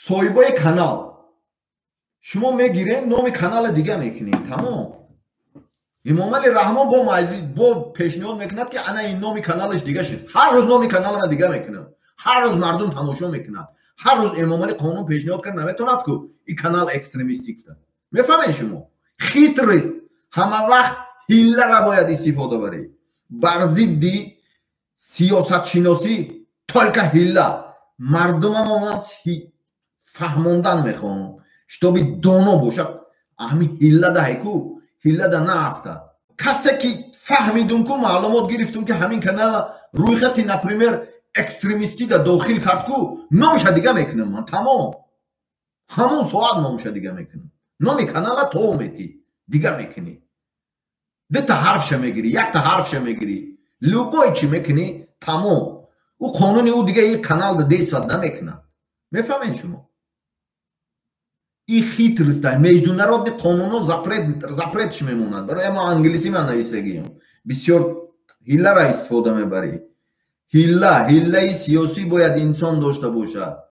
Соҳибои канал, шумо мегирем, номи канала дига мекунем, тамом. Имомали Раҳмон бо пешниҳод мекунад, ки ана ин номи каналаш дига шуд. Ҳар рӯз номи каналама дига мекунам, ҳар рӯз мардум тамошо мекунад. Ҳар рӯз Эмомали қонун пешниҳод кард, наметавонад ку ин канал экстремистӣ гуфта. Мефаҳмед шумо? Хитрость, ҳама вақт ҳиллара бояд истифода барӣ. Бар зидди сиёсатшиносӣ только ҳилла. Мардумамо ман фаҳмондан мехоҳам, чтобы доно бошад. Ҳами ҳилла даҳайку, ҳиллада наафтад. Касе ки фаҳмидум ку, маълумот гирифтум, ки ҳамин канала рӯйхати, например, экстремистида дохил кард ку, номша дига мекунам ман, тамом. Ҳамон соат номша дига мекунам. Номи канала то метӣ, дига мекунӣ, дута ҳарфша мегирӣ, якта ҳарфша мегирӣ, любой чӣ мекунӣ, тамом. Ӯ қонуни ӯ дига ин каналда действовать намекунад. Мефаҳмед шумо? И хитрость, международный қонунҳо запрет ш мемонад. Барои мо англисӣ ман нависагиам. Бисёр ҳиллара истифода мебарӣ. Ҳилла, ҳиллаи сиёсӣ бояд инсон дошта бошад.